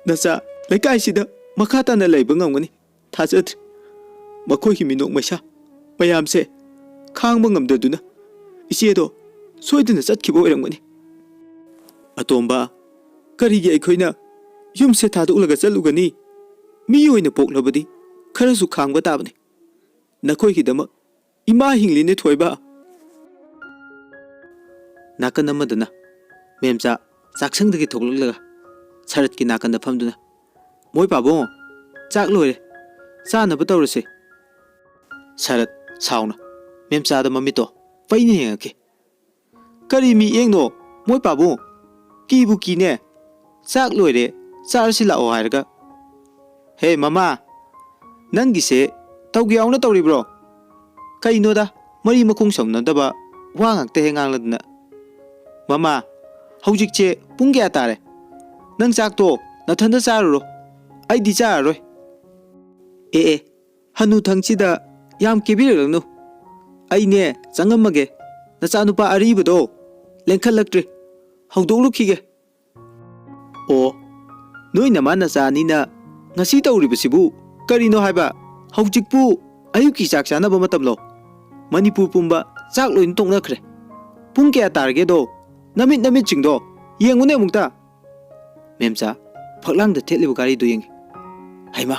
ꯅꯆꯥ ꯂꯩꯀꯥꯏꯁꯤꯗ ꯃꯈꯥ ꯇꯥꯅ ꯂꯩꯕ ꯉꯝꯒꯅꯤ ꯊꯥꯖꯗ꯭ꯔꯦ꯫ ꯃꯈꯣꯏꯒꯤ ꯃꯤꯅꯣꯛ ꯃꯩꯁꯥ ꯃꯌꯥꯝꯁꯦ ꯈꯥꯡꯕ ꯉꯝꯗꯗꯨꯅ ꯏꯆꯦꯗꯣ ꯁꯣꯏꯗꯅ ꯆꯠꯈꯤꯕ ꯑꯣꯏꯔꯝꯒꯅꯤ꯫" "ꯑꯇꯣꯝꯕ, ꯀꯔꯤꯒꯤ ꯑꯩꯈꯣꯏꯅ ꯌꯨꯝꯁꯦ ꯊꯥꯗꯣꯛꯂꯒ ꯆꯠꯂꯨꯒꯅꯤ? ꯃꯤ ꯑꯣꯏꯅ ꯄꯣꯛꯂꯕꯗꯤ ꯈꯔꯁꯨ ꯈꯥꯡꯕ ꯇꯥꯕꯅꯤ꯫ ꯅꯈꯣꯏꯒꯤꯗꯃꯛ ꯏꯃꯥ ꯍꯤꯡꯂꯤꯅꯦ ꯊꯣꯏꯕ꯫" ꯅꯥꯀꯟ ꯑꯃꯗꯅ ꯃꯦꯝꯆꯥ ꯆꯥꯛꯁꯪꯗꯒꯤ ꯊꯣꯛꯂꯛꯂꯒ ꯁꯔꯠꯀꯤ ꯅꯥꯀꯟꯗ ꯐꯝꯗꯨꯅ, "ꯃꯣꯏ ꯄꯥꯕꯨꯡ, ꯆꯥꯛ ꯂꯣꯏꯔꯦ, ꯆꯥꯅꯕ ꯇꯧꯔꯁꯦ꯫" ꯁꯔꯠ ꯁꯥꯎꯅ ꯃꯦꯝꯆꯥꯗ ꯃꯃꯤꯠꯇꯣ ꯄꯩꯅ ꯌꯦꯡꯉꯛꯈꯤ꯫ "ꯀꯔꯤ ꯃꯤꯠꯌꯦꯡꯅꯣ, ꯃꯣꯏ ꯄꯥꯕꯨꯡ? ꯀꯤꯕꯨ ꯀꯤꯅꯦ꯫ ꯆꯥꯛ ꯂꯣꯏꯔꯦ, ꯆꯥꯔꯁꯤ ꯂꯥꯛꯑꯣ ꯍꯥꯏꯔꯒ꯫" "ꯍꯦ ꯃꯃꯥ, ꯅꯪꯒꯤꯁꯦ ꯇꯧꯒꯦ ꯌꯥꯎꯅ ꯇꯧꯔꯤꯕ꯭ꯔꯣ? ꯀꯩꯅꯣꯗ, ꯃꯔꯤ ꯃꯈꯣꯡ ꯁꯝꯅꯗꯕ ꯋꯥ ꯉꯥꯛꯇ ꯍꯦꯛ ꯉꯥꯡꯂꯗꯅ꯫" "ꯃꯃꯥ, ꯍꯧꯖꯤꯛꯁꯦ ꯄꯨꯡ ꯀꯌꯥ ꯇꯥꯔꯦ? ꯅꯪ ꯆꯥꯛꯇꯣ ꯅꯊꯟꯗ ꯆꯥꯔꯨꯔꯣ, ꯑꯩꯗꯤ ꯆꯥꯔꯔꯣꯏ꯫" "ꯑꯦ ꯑꯦ, ꯍꯅꯨ ꯊꯪꯁꯤꯗ ꯌꯥꯝ ꯀꯦꯕꯤꯔꯛꯂꯅꯨ꯫ ꯑꯩꯅꯦ ꯆꯪꯉꯝꯃꯒꯦ, ꯅꯆꯥꯅꯨꯄꯥ ꯑꯔꯤꯕꯗꯣ ꯂꯦꯡꯈꯠꯂꯛꯇ꯭ꯔꯤ, ꯍꯧꯗꯣꯛꯂꯨꯈꯤꯒꯦ꯫" "ꯑꯣ, ꯅꯣꯏ ꯅꯃꯥ ꯅꯆꯥ ꯑꯅꯤꯅ ꯉꯁꯤ ꯇꯧꯔꯤꯕꯁꯤꯕꯨ ꯀꯔꯤꯅꯣ ꯍꯥꯏꯕ? ꯍꯧꯖꯤꯛꯄꯨ ꯑꯌꯨꯛꯀꯤ ꯆꯥꯛ ꯆꯥꯅꯕ ꯃꯇꯝꯂꯣ? ꯃꯅꯤꯄꯨꯔ ꯄꯨꯝꯕ ꯆꯥꯛ ꯂꯣꯏꯅ ꯇꯣꯛꯅꯈ꯭ꯔꯦ꯫ ꯄꯨꯡ ꯀꯌꯥ ꯇꯥꯔꯒꯦꯗꯣ? ꯅꯃꯤꯠ ꯅꯃꯤꯠꯁꯤꯡꯗꯣ ꯌꯦꯡꯉꯨꯅꯦ ꯑꯃꯨꯛꯇ꯫" ꯃꯦꯝꯆꯥ ꯐꯛꯂꯥꯡꯗ ꯊꯦꯠꯂꯤꯕ ꯘꯥꯔꯤꯗꯨ ꯌꯦꯡꯉꯤ꯫ "ꯍꯩꯃꯥ,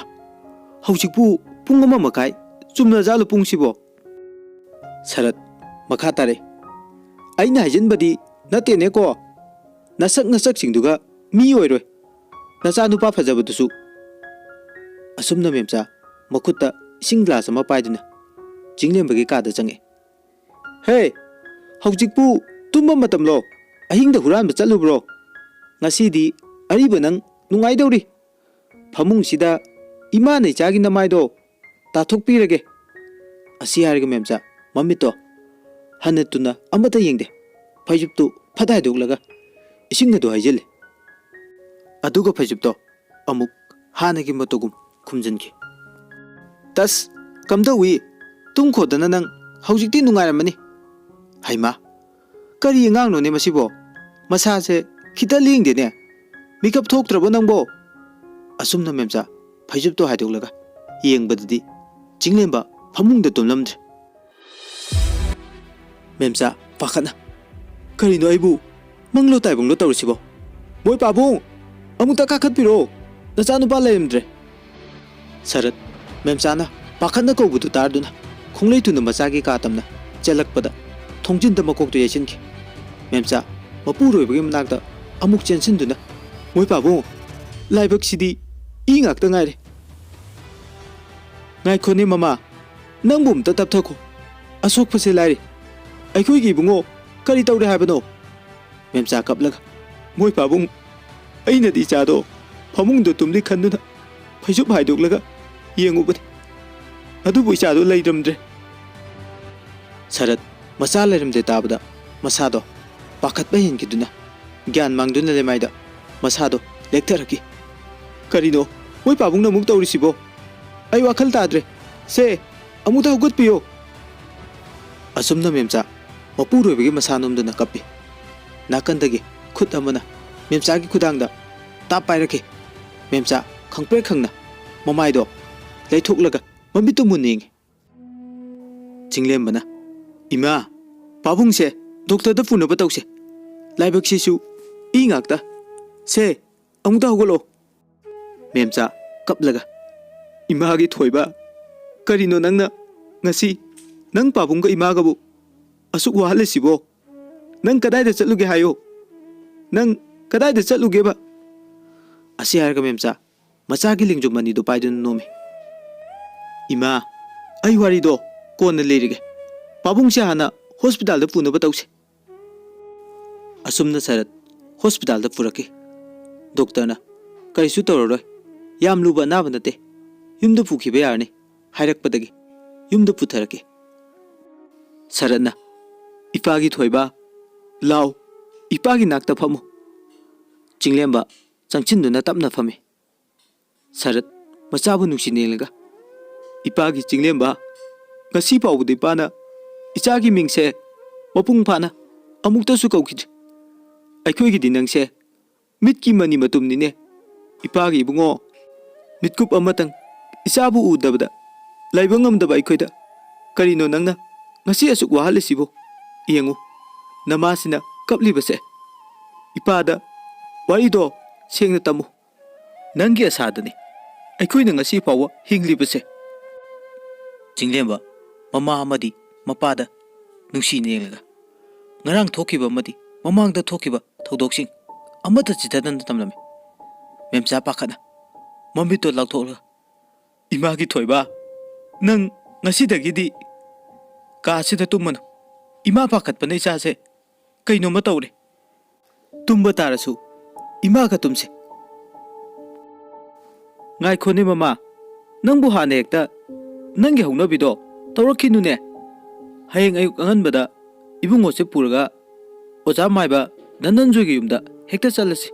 ꯍꯧꯖꯤꯛꯄꯨ ꯄꯨꯡ ꯑꯃ ꯃꯈꯥꯏ ꯆꯨꯝꯅꯖꯥꯠꯂꯣ ꯄꯨꯡꯁꯤꯕꯣ? ꯁꯔꯠ ꯃꯈꯥ ꯇꯥꯔꯛꯏ, "ꯑꯩꯅ ꯍꯥꯏꯖꯤꯟꯕꯗꯤ ꯅꯠꯇꯦꯅꯦꯀꯣ, ꯅꯁꯛ ꯅꯁꯛꯁꯤꯡꯗꯨꯒ ꯃꯤ ꯑꯣꯏꯔꯣꯏ, ꯅꯆꯥꯅꯨꯄꯥ ꯐꯖꯕꯗꯨꯁꯨ"꯫ ꯑꯁꯨꯝꯅ ꯃꯦꯝꯆꯥ ꯃꯈꯨꯠꯇ ꯏꯁꯤꯡ ꯒ꯭ꯂꯥꯁ ꯑꯃ ꯄꯥꯏꯗꯨꯅ ꯆꯤꯡꯂꯦꯝꯕꯒꯤ ꯀꯥꯗ ꯆꯪꯉꯛꯏ꯫ "ꯍꯦ, ꯍꯧꯖꯤꯛꯄꯨ ꯇꯨꯝꯕ ꯃꯇꯝꯂꯣ? ꯑꯍꯤꯡꯗ ꯍꯨꯔꯥꯟꯕ ꯆꯠꯂꯨꯕ꯭ꯔꯣ? ꯉꯁꯤꯗꯤ ꯑꯔꯤꯕ ꯅꯪ ꯅꯨꯡꯉꯥꯏꯗꯧꯔꯤ꯫ ꯐꯃꯨꯡꯁꯤꯗ ꯏꯃꯥꯅ ꯏꯆꯥꯒꯤ ꯅꯃꯥꯏꯗꯣ ꯇꯥꯊꯣꯛꯄꯤꯔꯒꯦ"꯫ ꯑꯁꯤ ꯍꯥꯏꯔꯒ ꯃꯦꯝꯆꯥ ꯃꯃꯤꯠꯇꯣ ꯍꯟꯅ ꯇꯨꯅ ꯑꯃꯠꯇ ꯌꯦꯡꯗꯦ꯫ ꯐꯩꯖꯨꯞꯇꯨ ꯐꯠ ꯍꯥꯏꯗꯣꯛꯂꯒ ꯏꯁꯤꯡ ꯑꯗꯨ ꯍꯩꯖꯤꯜꯂꯤ꯫ ꯑꯗꯨꯒ ꯐꯩꯖꯨꯞꯇꯣ ꯑꯃꯨꯛ ꯍꯥꯟꯅꯒꯤ ꯃꯇꯧꯒꯨꯝ ꯈꯨꯝꯖꯤꯟꯈꯤ꯫ "ꯇꯁ, ꯀꯝꯗꯧꯏ? ꯇꯨꯝꯈꯣꯗꯅ ꯅꯪ ꯍꯧꯖꯤꯛꯇꯤ ꯅꯨꯡꯉꯥꯏꯔꯝꯃꯅꯤ"꯫ ꯍꯩꯃꯥ, ꯀꯔꯤ ꯑꯉꯥꯡꯅꯣꯅꯦ ꯃꯁꯤꯕꯣ? ꯃꯁꯥꯁꯦ ꯈꯤꯇ ꯂꯦꯡꯗꯦꯅꯦ꯫ ꯃꯤꯀꯞ ꯊꯣꯛꯇ꯭ꯔꯕꯣ ꯅꯪꯕꯣ? ꯑꯁꯨꯝꯅ ꯃꯦꯝꯆꯥ ꯐꯩꯖꯨꯞꯇꯣ ꯍꯥꯏꯗꯣꯛꯂꯒ ꯌꯦꯡꯕꯗꯗꯤ ꯆꯤꯡꯂꯦꯝꯕ ꯐꯃꯨꯡꯗ ꯇꯨꯝꯂꯝꯗ꯭ꯔꯦ꯫ ꯃꯦꯝꯆꯥ ꯄꯥꯈꯠꯅ, "ꯀꯔꯤꯅꯣ ꯑꯩꯕꯨ ꯃꯪꯂꯣ ꯇꯥꯏꯕꯪꯂꯣ ꯇꯧꯔꯤꯁꯤꯕꯣ? ꯃꯣꯏ ꯄꯥꯕꯨꯡ, ꯑꯃꯨꯛꯇ ꯀꯥꯈꯠꯄꯤꯔꯣ, ꯅꯆꯥꯅꯨꯄꯥ ꯂꯩꯔꯝꯗ꯭ꯔꯦ"꯫ ꯁꯔꯠ ꯃꯦꯝꯆꯥꯅ ꯄꯥꯈꯠꯅ ꯀꯧꯕꯗꯨ ꯇꯥꯗꯨꯅ ꯈꯣꯡꯂꯩ ꯊꯨꯅ ꯃꯆꯥꯒꯤ ꯀꯥ ꯇꯝꯅ ꯆꯦꯜꯂꯛꯄꯗ ꯊꯣꯡꯖꯤꯟꯗ ꯃꯀꯣꯛꯇꯨ ꯌꯩꯁꯤꯟꯈꯤ꯫ ꯃꯦꯝꯆꯥ ꯃꯄꯨꯔꯣꯏꯕꯒꯤ ꯃꯅꯥꯛꯇ ꯑꯃꯨꯛ ꯆꯦꯟꯁꯤꯟꯗꯨꯅ, "ꯃꯣꯏ ꯄꯥꯕꯨꯡ, ꯂꯥꯏꯕꯛꯁꯤꯗꯤ ꯏ ꯉꯥꯛꯇ ꯉꯥꯏꯔꯦ"꯫ "ꯉꯥꯏꯈꯣꯅꯦ ꯃꯃꯥ, ꯅꯪꯕꯨ ꯑꯝꯇ ꯇꯞꯊꯈꯣ꯫ ꯑꯁꯣꯛꯄꯁꯦ ꯂꯥꯏꯔꯤ꯫ ꯑꯩꯈꯣꯏꯒꯤ ꯏꯕꯨꯡꯉꯣ ꯀꯔꯤ ꯇꯧꯔꯦ ꯍꯥꯏꯕꯅꯣ?" ꯃꯦꯝꯆꯥ ꯀꯞꯂꯒ, "ꯃꯣꯏ ꯄꯥꯕꯨꯡ, ꯑꯩꯅꯗꯤ ꯏꯆꯥꯗꯣ ꯐꯃꯨꯡꯗ ꯇꯨꯝꯂꯤ ꯈꯟꯗꯨꯅ ꯐꯩꯖꯨꯞ ꯍꯥꯏꯗꯣꯛꯂꯒ ꯌꯦꯡꯉꯨꯕꯅꯤ꯫ ꯑꯗꯨꯕꯨ ꯏꯆꯥꯗꯣ ꯂꯩꯔꯝꯗ꯭ꯔꯦ"꯫ ꯁꯔꯠ ꯃꯆꯥ ꯂꯩꯔꯝꯗꯦ ꯇꯥꯕꯗ ꯃꯁꯥꯗꯣ ꯄꯥꯈꯠꯄ ꯍꯦꯟꯈꯤꯗꯨꯅ ꯒ꯭ꯌꯥꯟ ꯃꯥꯡꯗꯨꯅ ꯂꯩꯃꯥꯏꯗ ꯃꯁꯥꯗꯣ ꯂꯦꯛꯊꯔꯛꯈꯤ꯫ "ꯀꯔꯤꯅꯣ ꯃꯣꯏ ꯄꯥꯕꯨꯡꯅ ꯑꯃꯨꯛ ꯇꯧꯔꯤꯁꯤꯕꯣ? ꯑꯩ ꯋꯥꯈꯜ ꯇꯥꯗ꯭ꯔꯦ꯫ ꯁꯦ, ꯑꯃꯨꯛꯇ ꯍꯧꯒꯠꯄꯤꯌꯣ"꯫ ꯑꯁꯨꯝꯅ ꯃꯦꯝꯆꯥ ꯃꯄꯨꯔꯣꯏꯕꯒꯤ ꯃꯁꯥ ꯅꯣꯝꯗꯨꯅ ꯀꯞꯄꯤ꯫ ꯅꯥꯀꯟꯗꯒꯤ ꯈꯨꯠ ꯑꯃꯅ ꯃꯦꯝꯆꯥꯒꯤ ꯈꯨꯗꯥꯡꯗ ꯇꯥꯞ ꯄꯥꯏꯔꯛꯈꯤ꯫ ꯃꯦꯝꯆꯥ ꯈꯪꯄ꯭ꯔꯦꯛ ꯈꯪꯅ ꯃꯃꯥꯏꯗꯣ ꯂꯩꯊꯣꯛꯂꯒ ꯃꯃꯤꯠꯇꯨ ꯃꯨꯟꯅ ꯌꯦꯡꯉꯤ꯫ ꯆꯤꯡꯂꯦꯝꯕꯅ, "ꯏꯃꯥ, ꯄꯥꯕꯨꯡꯁꯦ ꯗꯣꯛꯇꯔꯗ ꯄꯨꯅꯕ ꯇꯧꯁꯦ꯫ ꯂꯥꯏꯕꯛꯁꯤꯁꯨ ꯏ ꯉꯥꯛꯇ꯫ ꯁꯦ, ꯑꯃꯨꯛꯇ ꯍꯧꯒꯠꯂꯣ"꯫ ꯃꯦꯝꯆꯥ ꯀꯞꯂꯒ, "ꯏꯃꯥꯒꯤ ꯊꯣꯏꯕ, ꯀꯔꯤꯅꯣ ꯅꯪꯅ ꯉꯁꯤ ꯅꯪ ꯄꯥꯕꯨꯡꯒ ꯏꯃꯥꯒꯕꯨ ꯑꯁꯨꯛ ꯋꯥꯍꯜꯂꯤꯁꯤꯕꯣ? ꯅꯪ ꯀꯗꯥꯏꯗ ꯆꯠꯂꯨꯒꯦ ꯍꯥꯏꯌꯣ? ꯅꯪ ꯀꯗꯥꯏꯗ ꯆꯠꯂꯨꯒꯦꯕ?" ꯑꯁꯤ ꯍꯥꯏꯔꯒ ꯃꯦꯝꯆꯥ ꯃꯆꯥꯒꯤ ꯂꯦꯡꯖꯨꯝ ꯑꯅꯤꯗꯨ ꯄꯥꯏꯗꯨꯅ ꯅꯣꯝꯃꯤ꯫ "ꯏꯃꯥ, ꯑꯩ ꯋꯥꯔꯤꯗꯣ ꯀꯣꯟꯅ ꯂꯤꯔꯒꯦ꯫ ꯄꯥꯕꯨꯡꯁꯦ ꯍꯥꯟꯅ ꯍꯣꯁꯄꯤꯇꯥꯜꯗ ꯄꯨꯅꯕ ꯇꯧꯁꯦ꯫" ꯑꯁꯨꯝꯅ ꯁꯔꯠ ꯍꯣꯁꯄꯤꯇꯥꯜꯗ ꯄꯨꯔꯛꯈꯤ꯫ ꯗꯣꯛꯇꯔꯅ, "ꯀꯔꯤꯁꯨ ꯇꯧꯔꯔꯣꯏ, ꯌꯥꯝ ꯂꯨꯕ ꯑꯅꯥꯕ ꯅꯠꯇꯦ, ꯌꯨꯝꯗ ꯄꯨꯈꯤꯕ ꯌꯥꯔꯅꯤ" ꯍꯥꯏꯔꯛꯄꯗꯒꯤ ꯌꯨꯝꯗ ꯄꯨꯊꯔꯛꯈꯤ꯫ ꯁꯔꯠꯅ, "ꯏꯄꯥꯒꯤ ꯊꯣꯏꯕ, ꯂꯥꯎ, ꯏꯄꯥꯒꯤ ꯅꯥꯛꯇ ꯐꯝꯃꯨ꯫" ꯆꯤꯡꯂꯦꯝꯕ ꯆꯪꯁꯤꯟꯗꯨꯅ ꯇꯞꯅ ꯐꯝꯃꯤ꯫ ꯁꯔꯠ ꯃꯆꯥꯕꯨ ꯅꯨꯡꯁꯤꯅ ꯌꯦꯡꯂꯒ, "ꯏꯄꯥꯒꯤ ꯆꯤꯡꯂꯦꯝꯕ, ꯉꯁꯤ ꯐꯥꯎꯕꯗ ꯏꯄꯥꯅ ꯏꯆꯥꯒꯤ ꯃꯤꯡꯁꯦ ꯃꯄꯨꯡ ꯐꯥꯅ ꯑꯃꯨꯛꯇꯁꯨ ꯀꯧꯈꯤꯗ꯭ꯔꯤ꯫ ꯑꯩꯈꯣꯏꯒꯤꯗꯤ ꯅꯪꯁꯦ ꯃꯤꯠꯀꯤ ꯃꯅꯤ ꯃꯇꯨꯝꯅꯤꯅꯦ꯫ ꯏꯄꯥꯒꯤ ꯏꯕꯨꯡꯉꯣ, ꯃꯤꯠꯀꯨꯞ ꯑꯃꯇꯪ ꯏꯆꯥꯕꯨ ꯎꯗꯕꯗ ꯂꯩꯕ ꯉꯝꯗꯕ ꯑꯩꯈꯣꯏꯗ ꯀꯔꯤꯅꯣ ꯅꯪꯅ ꯉꯁꯤ ꯑꯁꯨꯛ ꯋꯥꯍꯜꯂꯤꯁꯤꯕꯣ? ꯌꯦꯡꯉꯨ, ꯅꯃꯥꯁꯤꯅ ꯀꯞꯂꯤꯕꯁꯦ꯫ ꯏꯄꯥꯗ ꯋꯥꯔꯤꯗꯣ ꯁꯦꯡꯅ ꯇꯝꯃꯨ꯫ ꯅꯪꯒꯤ ꯑꯁꯥꯗꯅꯤ ꯑꯩꯈꯣꯏꯅ ꯉꯁꯤ ꯐꯥꯎꯕ ꯍꯤꯡꯂꯤꯕꯁꯦ꯫" ꯆꯤꯡꯂꯦꯝꯕ ꯃꯃꯥ ꯑꯃꯗꯤ ꯃꯄꯥꯗ ꯅꯨꯡꯁꯤꯅ ꯌꯦꯡꯂꯒ, ꯉꯔꯥꯡ ꯊꯣꯛꯈꯤꯕ ꯑꯃꯗꯤ ꯃꯃꯥꯡꯗ ꯊꯣꯛꯈꯤꯕ ꯊꯧꯗꯣꯛꯁꯤꯡ ꯑꯃꯠꯇ ꯆꯤꯊꯗꯅ ꯇꯝꯂꯝꯃꯤ꯫ ꯃꯦꯝꯆꯥ ꯄꯥꯈꯠꯅ ꯃꯃꯤꯠꯇꯣ ꯂꯥꯎꯊꯣꯛꯂꯒ, "ꯏꯃꯥꯒꯤ ꯊꯣꯏꯕ, ꯅꯪ ꯉꯁꯤꯗꯒꯤꯗꯤ ꯀꯥꯁꯤꯗ ꯇꯨꯝꯃꯅꯨ꯫ ꯏꯃꯥ ꯄꯥꯈꯠꯄꯅ ꯏꯆꯥꯁꯦ ꯀꯩꯅꯣꯝꯃ ꯇꯧꯔꯦ꯫ ꯇꯨꯝꯕ ꯇꯥꯔꯁꯨ ꯏꯃꯥꯒ ꯇꯨꯝꯁꯦ꯫" "ꯉꯥꯏꯈꯣꯅꯦ ꯃꯃꯥ, ꯅꯪꯕꯨ ꯍꯥꯟꯅ ꯍꯦꯛꯇ ꯅꯪꯒꯤ ꯍꯧꯅꯕꯤꯗꯣ ꯇꯧꯔꯛꯈꯤꯅꯨꯅꯦ꯫ ꯍꯌꯦꯡ ꯑꯌꯨꯛ ꯑꯉꯟꯕꯗ ꯏꯕꯨꯡꯉꯣꯁꯦ ꯄꯨꯔꯒ ꯑꯣꯖꯥ ꯃꯥꯏꯕ ꯙꯅꯟꯖꯣꯏꯒꯤ ꯌꯨꯝꯗ ꯍꯦꯛꯇ ꯆꯠꯂꯁꯤ꯫